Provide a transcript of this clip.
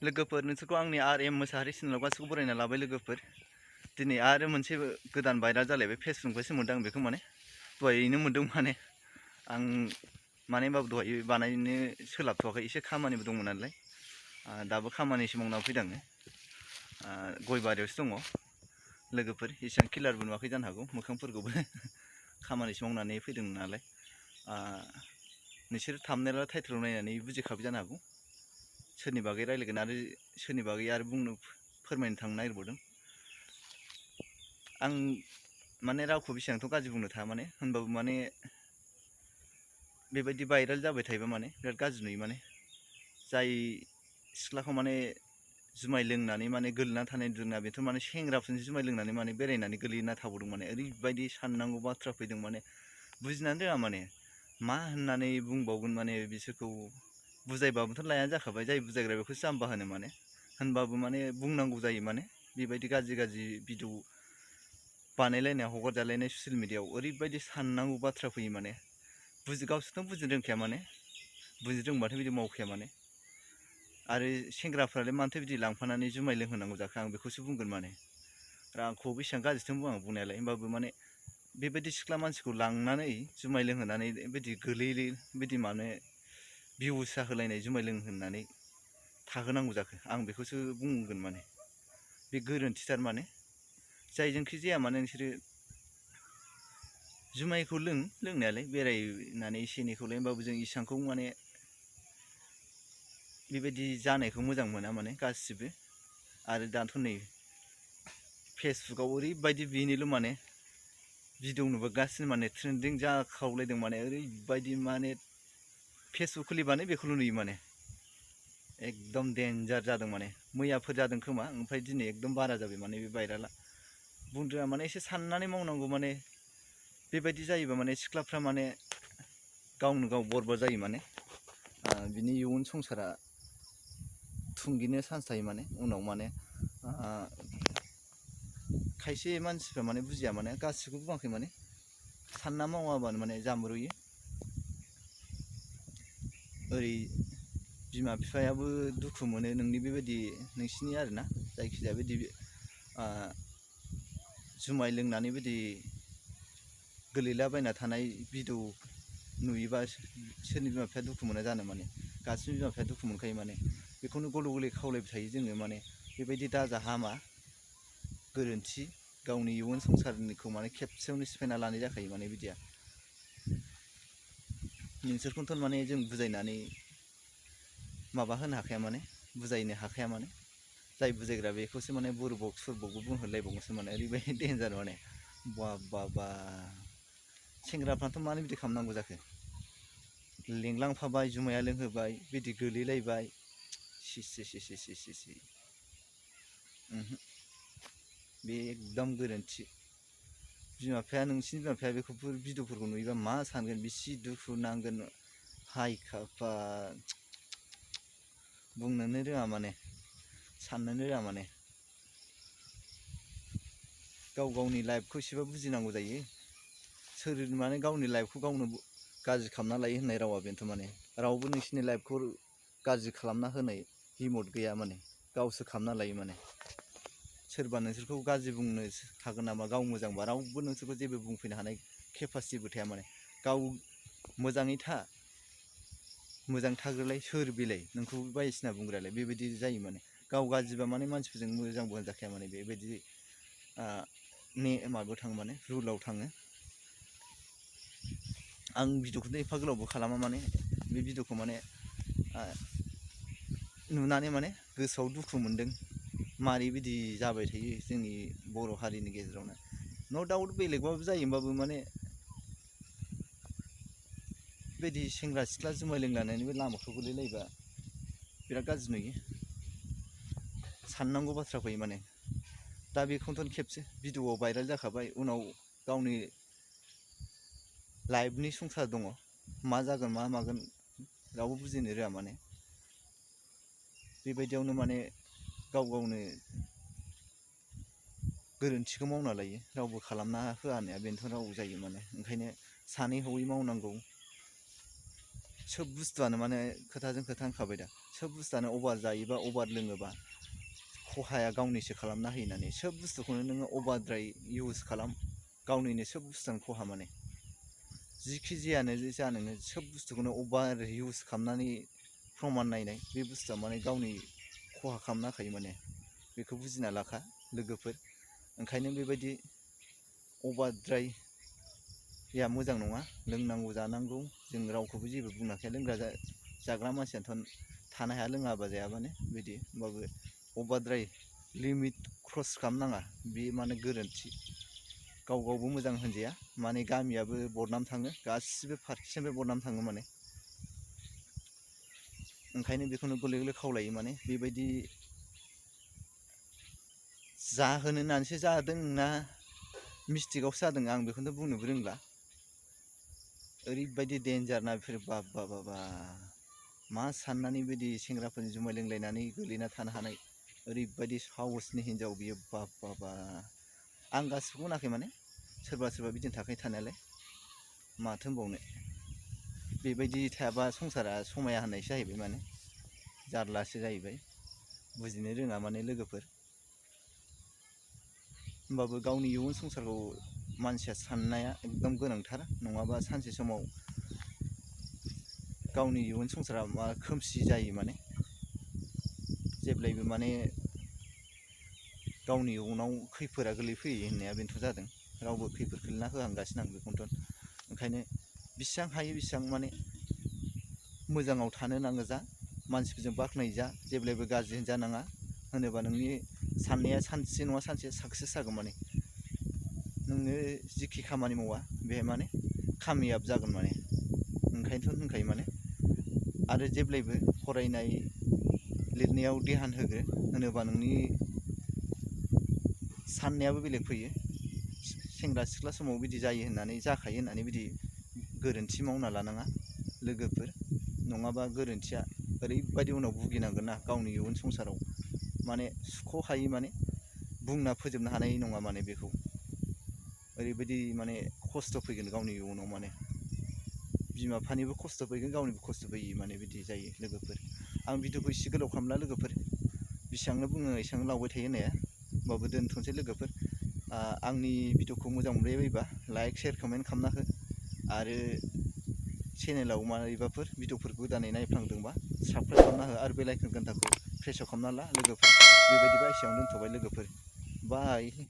लोगोफोर नोंसोरखौ आंनि RM मोसाहारि चेनेलाव गासिखौबो बरायना लाबाय लोगोफोर। दिनै आरो मोनसे गोदान भाइराल जालायबाय फेसबुकनिफ्रायसो मोनदों आं बेखौ माने दहायनो मोनदों माने आं माने होनबाबो दहाय बानायनो सोलाबथ'वाखै एसे खामानिबो दंमोन नालाय दाबो खामानिसो मावना फैदों आङो गय बारियावसो दङ लोगोफोर एसेबां किलारबो नुवाखै जानो हागौ मोखांफोरखौबो खामानिसो मावनानै फैदों नालाय नोंसोर थाम्बनेल टाइटेलाव नायनानै बुजिखाबाय जानो हागौ सोरनि बागै रायलायगोन आरो सोरनि बागै आरो बुंनो फोरमायनो थांनो नागिरबावदों आं माने रावखौ बेसेबांथ' गाज्रि बुंनो थाङा माने होनबाबो माने बेबायदि भाइराल जाबाय थायोबा माने बिराद गाज्रि नुयो माने जाय सिख्लाखौ माने जुमाय लोंनानै माने गोलैना थानाय नुदोंना बेथ' माने सेंग्राफोरजों जुमाय लोंनानै माने बेरायनानै गोलैना थाबावदों माने ओरैबायदि साननांगौ बाथ्रा फैदों माने बुजिनानै रोङा माने मा होननानै बुंबावगोन माने बिसोरखौ बुजायबाबोथ' लायानो जाखाबाय जाय बुजायग्रा बेखौसो जाम्बा होनो माने होनबाबो माने बुंनांगौ जायो माने बेबायदि गाज्रि गाज्रि भिडिअ बानायलायनाय हगारजालायनाय ससियेल मिडियाआव ओरैबायदि साननांगौ बाथ्रा फैयो माने गावसोरथ' बुजिनो रोंखाया माने बुजिनो रोंबाथाय बिदि मावखाया माने आरो सेंग्राफ्रालाय मानोथो बिदि लांफानानै जुमाय लोंहोनांगौ जाखो आं बेखौसो बुंगोन माने आंखौ बेसेबां गाज्रिथों बुङा आं बुंनायालाय होमबाबो माने बेबायदि सिख्ला मानसिखौ लांनानै जुमाय लोंहोनानै बेबायदि गोलैलि बिदि माने भिउस जाहोलायनाय जुमाय लोंहोनानै थाहोनांगौ जाखो आं बेखौसो बुंगोन माने बे गोरोन्थिथार माने जायजोंखि जाया माने नोंसोरो जुमायखौ लोंनायालाय बेरायनानै एसे एनैखौलाय होमबाबो जों इसांखौ माने बेबायदि जानायखौ मोजां मोना माने गासिबो आरो दाथ' नै फेसबुकआव ओरैबायदि बेनिल' माने भिडिअ नुबोगासिनो माने ट्रेन्डिं जाखावलायदों माने ओरैबायदि माने फेसबुक खुलिबानो बेखौल' नुयो माने एकदम डेन्जार जादों माने मैयाफोर जादों खोमा ओमफ्राय दिनै एकदम बारा जाबाय माने बे भाइराला बुंद्रा माने एसे साननानै मावनांगौ माने बेबायदि जायोबा माने सिख्लाफ्रा माने गावनो गाव बरबाद जायो माने बिनि इयुन संसारा थुंगिनो चान्स थायो माने उनाव माने खायसे मानसिफ्रा माने बुजिया माने गासिखौबो बुङाखै माने सानना मावाबानो माने जामब्रयो ओरै बिमा बिफायाबो दुखु मोनो नोंनि बेबायदि नोंसिनि आरोना जायखिजाया बिदि जुमाय लोंनानै बिदि गोलैलाबायना थानाय भिडिअ नुयोबा सोरनि बिमा बिफाया दुखु मोना जानो माने गासिबो बिमा बिफाया दुखु मोनखायो माने बेखौनो गले गले खावलायबाय थायो जोङो माने बेबायदि दाजा हामा गोरोन्थि गावनि इयुन संसारनिखौ माने खेबसेयावनो सिफायना लानाय जाखायो माने बिदिया नोंसोरखौथ' माने जों बुजायनानै माबा होनो हाखाया माने बुजायनो हाखाया माने जाय बुजायग्रा बेखौसो माने बुरबक सुरबकबो बुंहरलायबावगोनसो माने ओरैबायदि डेन्जार माने बा सेंग्राफ्राथ' मानो बिदि खालामनांगौ जाखो लेंलांफाबाय जुमाया लोंहोबाय बिदि गोलैलायबाय सि बे एकदम गोरोन्थि बिमा बिफाया नोंसिनि बिमा बिफाया बेफोर भिडिअफोरखौ नुयोबा मा सानगोन बेसि दुखु नांगोन हाय खाफाल बुंनोनो रोङा माने साननोनो रोङा माने गाव गावनि लाइफखौ एसेबा बुजिनांगौ जायो सोर माने गावनि लाइफखौ गावनो गाज्रि खालामना लायो होननाय रावा बेनोथ' माने रावबो नोंसिनि लाइफखौ गाज्रि खालामना होनाय हिम्मत गैया माने गावसो खालामना लायो माने सोरबा नोंसोरखौ गाज्रि बुंनो हागोन नामा गाव मोजांबा रावबो नोंसोरखौ जेबो बुंफैनो हानाय केपासिटिबो थाया माने गाव मोजाङै था मोजां थाग्रोलाय सोर बिलाय नोंखौ बायदिसिना बुंग्रालाय बेबायदि जायो माने गाव गाज्रिबा माने मानसिफोरजों मोजांबो होनजाखाया माने बेबायदि माबायाव थाङो माने रुलाव थाङो आं भिडिअखौथ' एफा गोलावबो खालामा माने बे भिडिअखौ माने नुनानै माने गोसोआव दुखु मोनदों मारै बिदि जाबाय थायो जोंनि बर' हारिनि गेजेरावनो न' डाउट बेलेगबाबो जायो होमबाबो माने बेबायदि सेंग्रा सिख्ला जुमाय लोंनानै बे लामाफ्राव गोलैलायबा बिराद गाज्रि नुयो साननांगौ बाथ्रा फैयो माने दा बेखौथ' खेबसे भिडिअआव भाइराल जाखाबाय उनाव गावनि लाइफनि संसार दङ मा जागोन मा मागोन रावबो बुजिनो रोङा माने बेबायदियावनो माने गाव गावनो गोरोन्थिखौ मावना लायो रावबो खालामना होआ होननाया बेनोथ' राव जायो माने ओंखायनो सानै हयै मावनांगौ सोब बुस्थुआनो माने खोथाजों खोथा होनखाबाय दा सोब बुस्थुआनो अभार जायोबा अभार लोङोबा खहाया गावनिसो खालामना होयो होननानै सोब बुस्थुखौनो नोङो अभारद्राय इउस खालाम गावनिनो सोब बुस्थुआनो खहा माने जिखि जायानो जा नोङो सोब बुस्थुखौनो अभार इउस खालामनानै प्रमान नायनाय बे बुस्थुआ माने गावनि खहा खालामना होखायो माने बेखौ बुजिना लाखा लोगोफोर ओंखायनो बेबायदि अभारद्राया मोजां नङा लोंनांगौ जानांगौ जों रावखौबो जेबो बुङाखै लोंग्रा जाग्रा मानसियाथ' थानो हाया लोङाबा जायाबानो बिदि होमबाबो अभारद्राय लिमिट क्रस खालामनाङा बे माने गोरोन्थि गाव गावबो मोजां होनजाया माने गामियाबो बदनाम थाङो गासिबो फारसेनिफ्राय बदनाम थाङो माने ओंखायनो बेखौनो गले गले खावलायो माने बेबायदि जाहोनो होननानैसो जादों ना मिस्टेकआवसो जादों आं बेखौनो बुंनोबो रोंला ओरैबायदि डेन्जार ना बेफोर बाबा मा साननानै बिदि सेंग्राफोरनि जुमाय लोंलायनानै गोलैना थानो हानाय ओरैबायदि साहसनि हिन्जाव बियो बाबा आं गासिबो होनाखै माने सोरबा सोरबा बिदिनो थाखायो थानायालाय माथो होनबावनो बेबायदि थायाबा संसारा समाया होननायसो जाहैबाय माने जारलासो जाहैबाय बुजिनो रोङा माने लोगोफोर होमबाबो गावनि इयुन संसारखौ मानसिया साननाया एकदम गोनांथार नङाबा सानसे समाव गावनि इयुन संसारा मा खोमसि जायो माने जेब्लायबो माने गावनि इयुनाव खैफोदा गोलैफैयो होननाया बेनोथ' जादों रावबो खैफोद खोलैना होहांगासिनो आं बेखौनोथ' ओंखायनो बेसेबां हायो बेसेबां माने मोजाङाव थानो नाङो जा मानसिफोरजों बाख्नाय जा जेब्लायबो गाज्रि होनजानाङा होनोबा नोंनि साननाया सानसे नङा सानसे साक्सेस जागोन माने नोङो जिखि खामानि मावा बेहाय माने कामियाब जागोन माने ओंखायनोथ' होनखायो माने आरो जेब्लायबो फरायनाय लिरनायाव ध्यान होगो होनोबा नोंनि साननायाबो बेलेग फैयो सेंग्रा सिख्ला समाव बिदि जायो होननानै जाखायो होननानै बिदि गोरोन्थि मावना लानाङा लोगोफोर नङाबा गोरोन्थिया ओरैबायदि उनाव भुगिनांगोन ना गावनि इयुन संसाराव माने सुख'हायि माने बुंना फोजोबनो हानाय नङा माने बेखौ ओरैबायदि माने खस्थ' फैगोन गावनि इयुनाव माने बिमा बिफानिबो खस्थ' फैगोन गावनिबो खस्थ' फैयो माने बिदि जायो लोगोफोर आं भिडिअखौ एसे गोलाव खालामला लोगोफोर बेसेबांनो बुङो एसेबांनो लावबाय थायो होननाया होमबाबो दोनथ'नोसै लोगोफोर आंनि भिडिअखौ मोजां मोनबायबायोबा लाइक शेयार कमेन्ट खालामना हो आरो चेनेलाव माबाफोर भिडिअफोर गोदानै नायफ्लांदोंबा साबस्क्राइब खालामना हो आरो बेल आइकन घन्टाखौ प्रेस खालामना ला लोगोफोर बेबायदिबा एसेयावनो दोनथ'बाय लोगोफोर बाय।